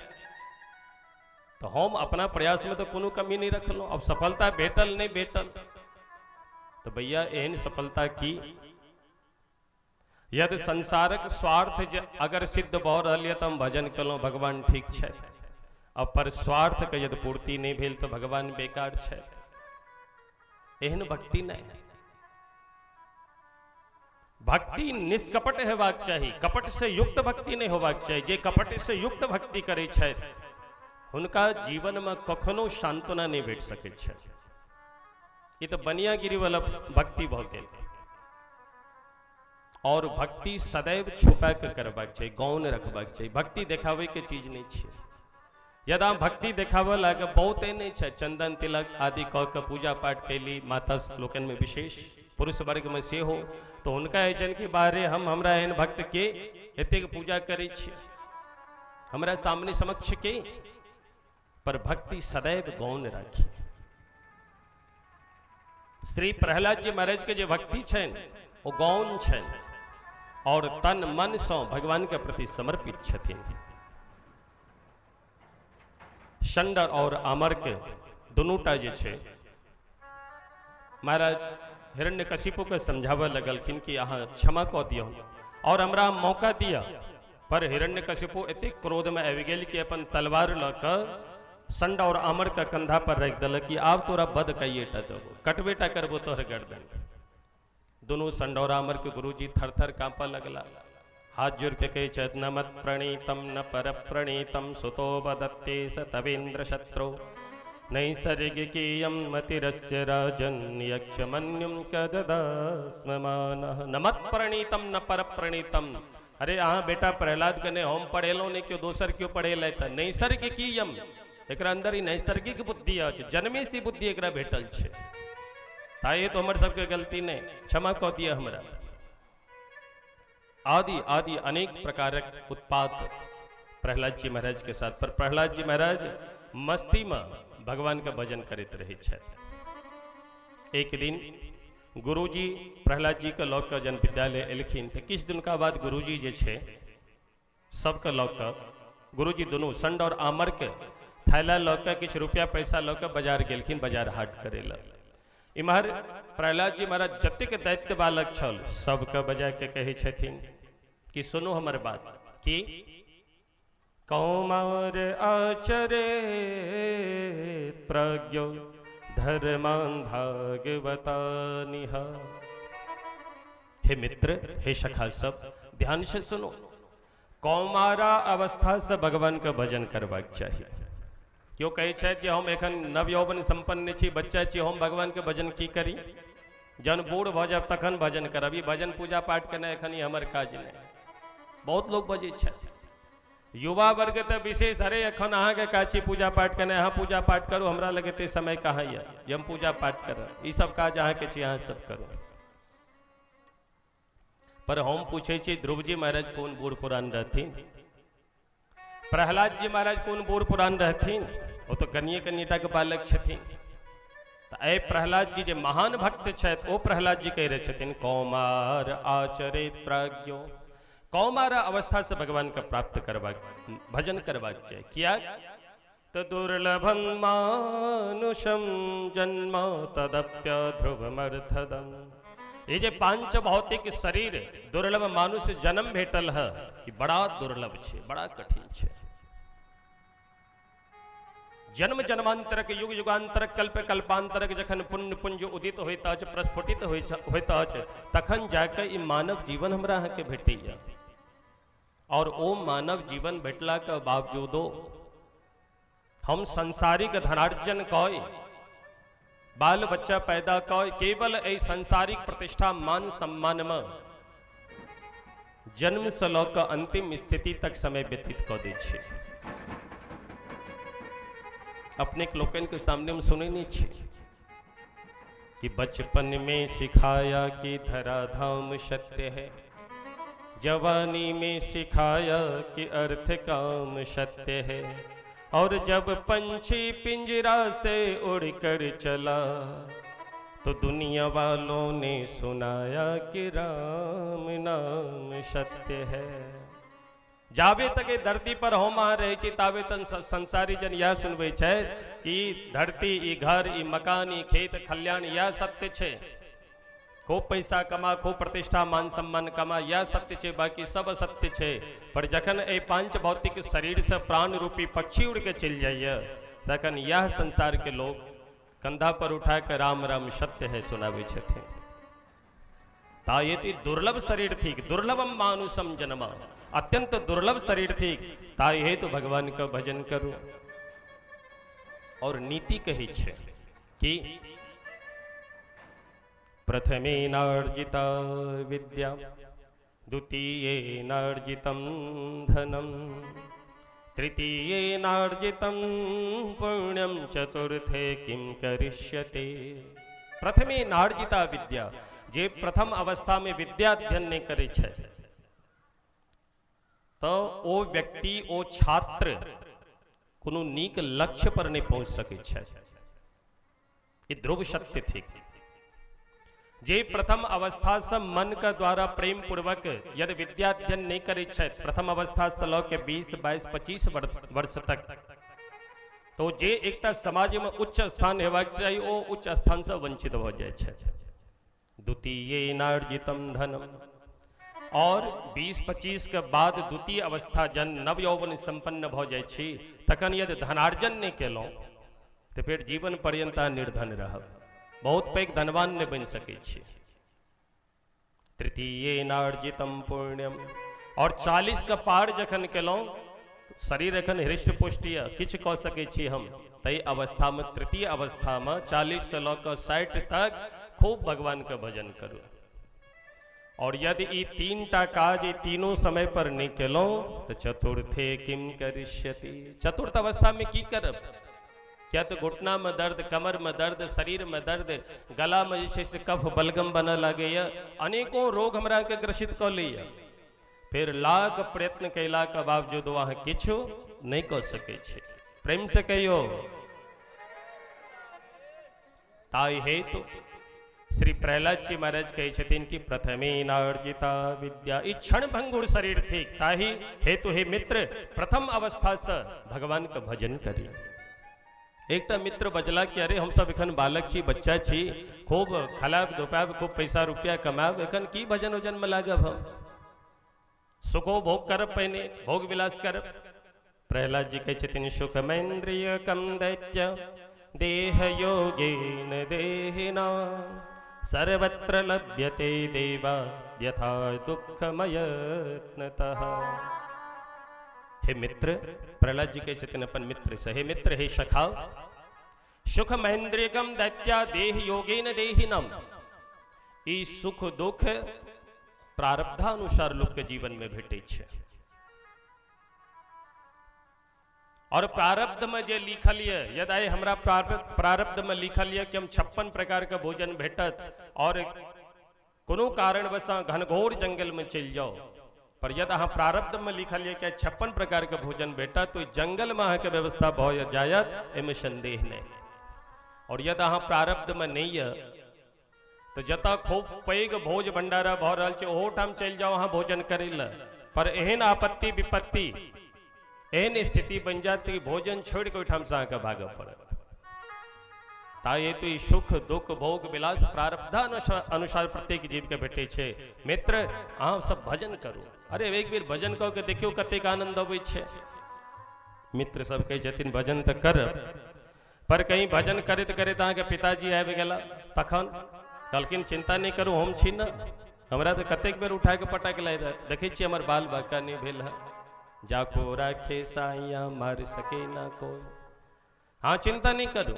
तऽ हम अपना प्रयासमे तऽ कोनो कमी नहि रखलहुँ। आब सफलता भेटल नहि भेटल तऽ भैया एहन सफलता की? यदि संसारक स्वार्थ जे अगर सिद्ध भऽ रहल यऽ तऽ हम भजन केलहुँ, भगवान ठीक छथि। आ पर स्वार्थके यदि पूर्ति नहि भेल तऽ भगवान बेकार छथि। एहन भक्ति नहि। भक्ति निष्कपट हेबाक चाही, कपट से युक्त भक्ति नहि होबाक चाही। जे कपट से युक्त भक्ति करै छथि हुनका जीवनमे कखनो सांत्वना नहि भेट सकै छै। ई तऽ बनियागिरी वाला भक्ति भऽ गेल। और भक्ति सदैव छुपा के करबाक चाही, गौण रखबाक चाही। भक्ति देखाबै के चीज नहि छै। यदि अहाँ भक्ति देखाबऽ लागे बहुते नहि छै, चंदन तिलक आदि कऽ के पूजा पाठ कैली माता लोकनिमे, विशेष पुरुष वर्गमे सेहो, तऽ हुनका होइ छनि कि बाहरे हम हमरा एहन भक्त के एतेक पूजा करै छी, हमरा सामने समक्ष के। पर भक्ति सदैव गौण राखी। श्री प्रहलाद जी महाराज के जे भक्ति छनि ओ गौण छनि और तन मन सँ भगवान के प्रति समर्पित छथिन। संडर और अमर के दुनूटा जे छै महाराज हिरण्यकशिपु के समझाबऽ लगलखिन कि अहाँ क्षमा कऽ दियौ और हमरा मौका दिअ। पर हिरण्यकशिपु एतेक क्रोध में आबि गेल कि अपन तलवार लऽ कऽ संड और अमर के कंधा पर राखि देलक कि आब तोरा बध कइएटा देबो, कटबेटा करबो तोहर गर्दन। दुनू संड और अमर के गुरुजी थर थर कांपऽ लगला, हाथ जोड़ के कहै छथि न मत प्रणीतम न पर प्रणीतम सुतो वदत्ते स तवेन्द्र शत्रु नैसर्गिकीयं मतिरस्य राजन् यक्षमन्युं कददास्ममानः। न मत प्रणीतम न पर प्रणीतम। अरे अहाँ बेटा प्रहलाद के नहि हम पढ़ेलहुँ, नहि केओ दोसर केओ पढ़ेलथि। तऽ नैसर्गिकीयम एकरा अंदर ई नैसर्गिक बुद्धि अछि, जन्मे से बुद्धि एकरा भेटल छै। ताहि तो हमर सबके गलती नहि, क्षमा कऽ दिअ हमरा। आदि आदि अनेक प्रकारक उत्पात प्रहलाद जी महाराज के साथ। पर प्रहलाद जी महाराज मस्ती में भगवान के भजन करैत रहै छथि। एक दिन गुरुजी प्रहलाद जी के लऽ कऽ जन विद्यालय एलखिन तऽ किछु दिनका बाद गुरुजी जे छै सबके लऽ कऽ गुरुजी दुनू संड और आमर के थैला लऽ कऽ किछु रुपया पैसा लऽ कऽ बाजार गेलखिन, बाजार हाट करै लए। इम्हर प्रहलाद जी महाराज जतेक दैत्य बालक छल सबके बजा के कहै छथिन कि सुनू हमर बात कि कौमार आचरे प्रज्ञो धर्मान भागवतानिह। हे मित्र, हे सखा सब, ध्यान से सुनो। कौमारा अवस्था से भगवान के भजन करबाक चाही। क्यों कहै छथि जे हम एखन नवयौवन संपन्न छी, बच्चा छी, हम भगवान के भजन की करी? जहन बूढ़ भऽ जायब तखन भजन करब। ई भजन पूजा पाठ केनाइ एखन ई हमर काज नहि। बहुत लोक बजै छथि, युवा वर्ग तऽ विशेष, अरे एखन अहाँके काज छी पूजा पाठ केनाइ, अहाँ पूजा पाठ करू, हमरा लग एते समय कहाँ यऽ जे हम पूजा पाठ करब। ई सब काज अहाँके छी, अहाँ सब करू। पर हम पूछै छी ध्रुवजी महाराज कोन बूढ़ पुरान रहथिन? प्रहलाद जी महाराज कोन बूढ़ पुरान रहथिन? ओ तऽ कनिए कनिएटा के बालक छथिन। तऽ एहि प्रहलाद जी जे महान भक्त छथि ओ प्रहलाद जी कहि रहल छथिन कौमार आचरे प्राज्ञो। कौमार अवस्था से भगवान के प्राप्त करबाक, भजन करबाक चाही। किया तऽ दुर्लभम मानुषम जन्म तदप्य ध्रुवमर्थदम। ये जे पांच भौतिक शरीर दुर्लभ मानुष जन्म भेटल है, ई बड़ा दुर्लभ छै, बड़ा कठिन छै। जन्म जन्मांतरक, युग युगांतरक, कल्प कल्पांतरक जखन पुण्य पुंज उदित होइत अछि, प्रस्फुटित होइत अछि, तखन जाके ई मानव जीवन हमरा अहाँके भेटैया। और ओ मानव जीवन भेटला के बावजूदो हम सांसारिक धनार्जन कय, बाल बच्चा पैदा कय, केवल एहि सांसारिक प्रतिष्ठा मान सम्मान में जन्म से लऽ कऽ अंतिम स्थिति तक समय व्यतीत कऽ दै छी। अपने लोकनि के सामने हम सुनै नहि छी कि बचपन में सिखाया कि धराधाम सत्य है, जवानी में सिखाया कि अर्थ काम सत्य है, और जब पंछी पिंजरा से उड़कर चला तो दुनिया वालों ने सुनाया कि राम नाम सत्य है। जाबे तक एहि धरती पर हम अहाँ रहै छी ताबे तक संसारी जन इएह सुनबै छथि कि ई धरती, ई घर, ई मकान, ई खेत खल्याण इएह सत्य छै। खूब पैसा कमा, खूब प्रतिष्ठा मान सम्मान कमा, इएह सत्य छै, बाकी सब असत्य छै। पर जखन एहि पांच भौतिक शरीर से प्राण रूपी पक्षी उड़ के चलि जाइए तखन इएह संसार के लोग कंधा पर उठा के राम राम सत्य है सुनाबै छथिन। ता ये तो दुर्लभ शरीर थिक, दुर्लभम मानुषम जन्म, अत्यंत दुर्लभ शरीर थिक, ता ये तो भगवान का भजन करू। और नीति कही छे कि प्रथमेनार्जिता विद्या द्वितीयेनार्जितं धनम तृतीयेनार्जितं पुण्यं चतुर्थे किं करिष्यते। प्रथमेनार्जिता विद्या, जे प्रथम अवस्था में विद्या अध्ययन नहीं करे छे तो ओ व्यक्ति, ओ छात्र कोनो नीक लक्ष्य पर नहीं पहुंच सके छे। ई ध्रुव सत्य थिक। जे प्रथम अवस्था से मन के द्वारा प्रेम पूर्वक यदि विद्या अध्ययन नहीं करे छथि, प्रथम अवस्था से लऽ के 20 22 25 वर्ष तक, तो जे एकटा समाज में उच्च स्थान हेबाक चाही ओ उच्च स्थान से वंचित भऽ जाइ छै। द्वितीय नार्जितम धनम, और 20-25 के बाद द्वितीय अवस्था जन नव यौवन संपन्न भऽ जाइ छी तखन यदि धनार्जन नहि केलहुँ तऽ फेर जीवन पर्यंत अहाँ निर्धन रहब, बहुत पैघ धनवान नहि बनि सकै छी। तृतीय नार्जितम पुण्यम, और 40 के पार जखन केलहुँ, शरीर एखन हृष्ट पुष्ट यऽ, किछु कऽ सकै छी हम, ताहि अवस्थामे तृतीय अवस्थामे 40 से लऽ कऽ 60 तक खूब भगवानके भजन करू। और यदि ई तीन टा काज ई तीनों समय पर नहीं केलहुँ तऽ चतुर्थे किम करिष्यति, चतुर्थ अवस्था में की करब? किया तऽ घुटना में दर्द, कमर में दर्द, शरीर में दर्द, गला में जे छै से कफ बलगम बनऽ लागैए, अनेकों रोग हमरा के ग्रसित कऽ लैए। फेर लाख प्रयत्न कयलाके बावजूद अहाँ किछु नहि कऽ सकै छी। प्रेम से कहियौ। ताहि हेतु श्री प्रहलाद जी महाराज कहै छथिन कि प्रथमेनार्जिता विद्या, ई क्षण भंगुर शरीर थिक, ताहि हेतु हे मित्र प्रथम अवस्था से भगवान के भजन करी। एकटा मित्र बजला कि अरे हम सब एखन बालक छी, बच्चा छी, खूब खलाब धोपाब, खूब पैसा रुपया कमाब, एखन की भजन उजन में लागब हम, सुखो भोग करब, पहिने भोग विलास करब। प्रहलाद जी कहै छथिन सुखमेन्द्रिय कम दैत्य देह योगेन देहिना सर्वत्र लभ्यते देवा यथा दुःखमयत्नतः। हे मित्र, प्रहलाद जी कहै छथिन अपन मित्र से, हे मित्र, हे सखा, सुख महेंद्रियकम दैत्या देह योगेन देहिनम, ई सुख दुख प्रारब्धानुसार लोक के जीवन में भेटै छै। और प्रारब्ध में जे लिखल ये, यदि आइ हमरा प्रारब्ध में लिखल ये कि हम 56 प्रकार के भोजन भेटत और कोनो कारणवश अहाँ घनघोर जंगल में चलि जाओ, पर यदि अहाँ प्रारब्ध में लिखल ये कि 56 प्रकार के भोजन भेटत तो जंगल में अहाँके व्यवस्था भऽ जायत, एहिमे संदेह नहीं। और यदि अहाँ प्रारब्ध में नहीं ये तो जतऽ खूब पैघ भोज भंडारा भऽ रहल छै ओहो ठाम चलि जाउ अहाँ भोजन करै लए, पर एहन आपत्ति विपत्ति एहन स्थिति बनि जायत कि भोजन छोड़ि कऽ ओहिठामसँ अहाँके भागऽ पड़त। ताहि हेतु ई सुख दुख भोग विलास प्रारब्धानुसार अनुसार प्रत्येक जीवके भेटै छै। मित्र अहाँ सब भजन करू, अरे एक बेर भजन कऽ के देखियौ कतेक आनंद अबै छै। मित्र सब कहै छथिन भजन तऽ करब, पर कहीं भजन करैत करैत अहाँके पिताजी आबि गेला तखन कहलखिन चिंता नहि करू, हम छी ने, हमरा तऽ कतेक बेर उठा के पटक लै रहै, देखै छियै हमर बाल बाका नहि भेल है, जाको राखे साइया मार सके ना कोई, हाँ चिंता नहीं करू।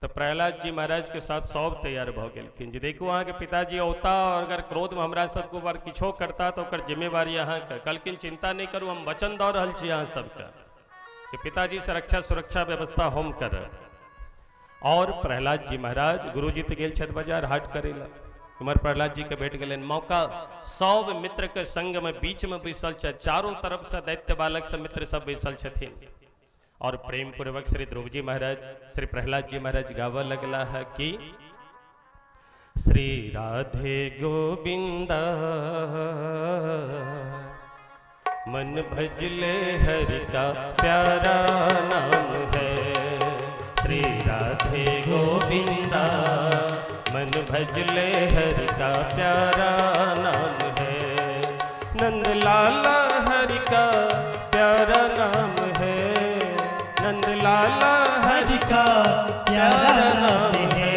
तो प्रहलाद जी महाराज के साथ सब तैयार भऽ गेलखिन जे देखू अहाँके पिताजी औता और अगर क्रोध में हमरा सबके ऊपर किछो करता तो ओकर जिम्मेवारी अहाँके। कहलखिन चिंता नहीं करू, हम वचन दऽ रहल छी अहाँ सबके कि पिताजी से रक्षा सुरक्षा व्यवस्था हम करब। और प्रहलाद जी महाराज गुरुजी तो गेल छथि बाजार हाट करे ला, इम्हर प्रहलाद जी के भेट गेलनि मौका, सब मित्र के संग में बीच में बैसल छथि, चारों तरफ से दैत्य बालक सब मित्र सब बैसल छथिन। और प्रेम पूर्वक श्री ध्रुव जी महाराज श्री प्रहलाद जी महाराज गावऽ लगला है कि श्री राधे गोविंद मन भजले हरि का प्यारा नाम है। श्री राधे गोविंदा, मन भजले हरि का प्यारा नाम है। नंद लाला हरि का प्यारा नाम है। नंद लाला हरि का प्यारा नाम है।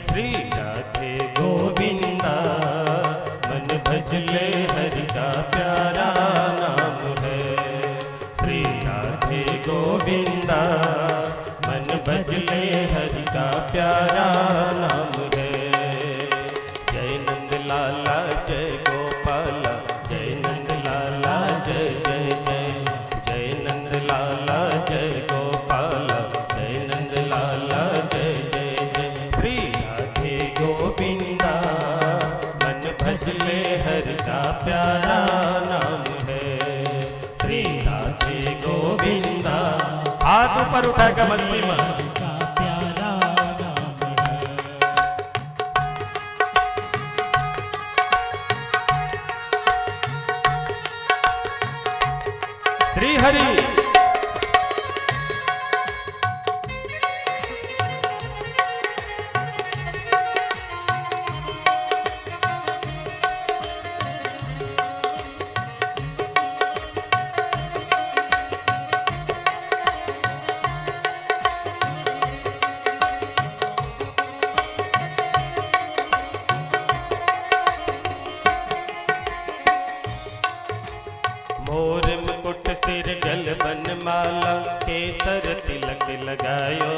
श्री राधे गोविंदा, मन भजले हरि का प्यारा नाम है। श्री राधे गोविंदा, मन भजले हरि का प्यारा नाम है। जय नंद लाला जय गोपाला, जय नंद लाला जय जय जय, जय नंद लाला जय गोपाला, जय नंद लाला जय जय जय। श्री राधे गोविंदा, मन भजले हरि का प्यारा नाम है। श्री राधे गोविंदा। हाथ ऊपर उठाकर मस्ती में। हरि का प्यारा नाम है। श्री हरि। मोर मुकुट सिर गल बन माला, केसर तिलक लगायो,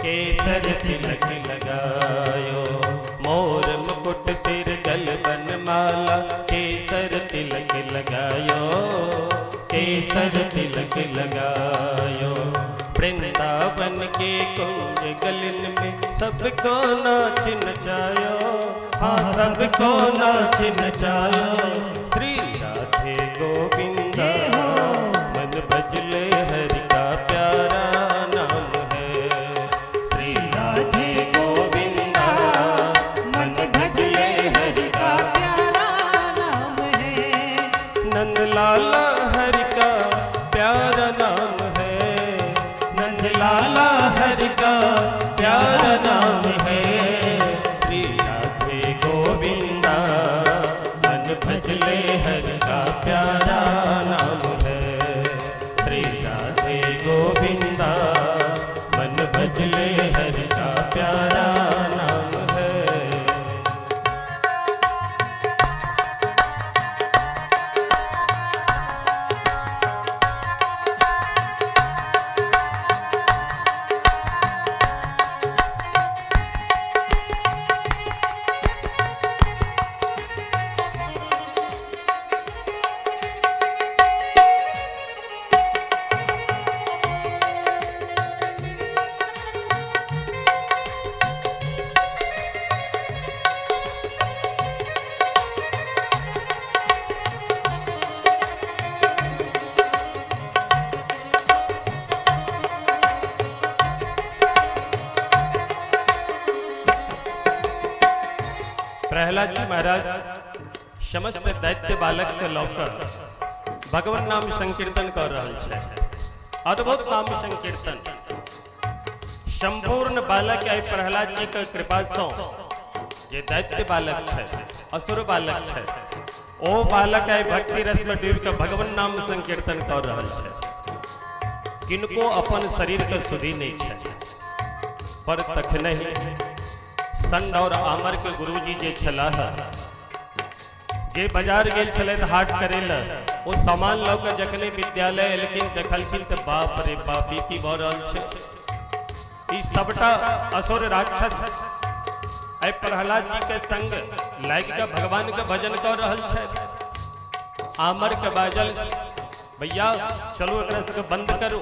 केसर तिलक लगायो। मोर मुकुट सिर गल बन माला, केसर तिलक लगायो, केसर तिलक लगायो। वृंदावन के कुंज गलिन में सबको नाच नचायो, हाँ सबको नाच नचायो। श्री राधे गोविंदा, मन भजले हरि का प्यारा नाम है। श्री राधे गोविंदा, मन भजले हरि का प्यारा नाम है। नंद लाला हरि का प्यारा नाम है। नंद लाला हरि का प्यारा नाम है। श्री राधे गोविंदा, मन भजले हरि का प्यारा नाम है। श्री राधे गोविंदा, मन भजले हरि का प्यारा नाम है। प्रहलाद जी महाराज समस्त दैत्य बालक के लऽ भगवान नाम संकीर्तन कर रहल छै। अद्भुत नाम संकीर्तन। संपूर्ण बालक आई प्रहलाद जी के कृपा सँ जे दैत्य बालक छै, असुर बालक छै, ओ बालक आई भक्ति रस में डूबि के भगवान नाम संकीर्तन कर रहल छै। किनको अपन शरीर के सुधि नहीं छै। पर तखनहि संड और आमर के गुरुजी जे छलाह, जे बाजार गेल छलथि हाट करे लए, ओ सामान लऽ कऽ जखने विद्यालय एलखिन, देखलखिन तऽ बाप रे बाप, ई की भऽ रहल छै? ई सबटा असुर राक्षस एहि प्रहलाद जी के संग लागि कऽ भगवान के भजन कऽ रहल छथि। आमर के बाजल, भैया चलू, एकरा सबके बंद करू।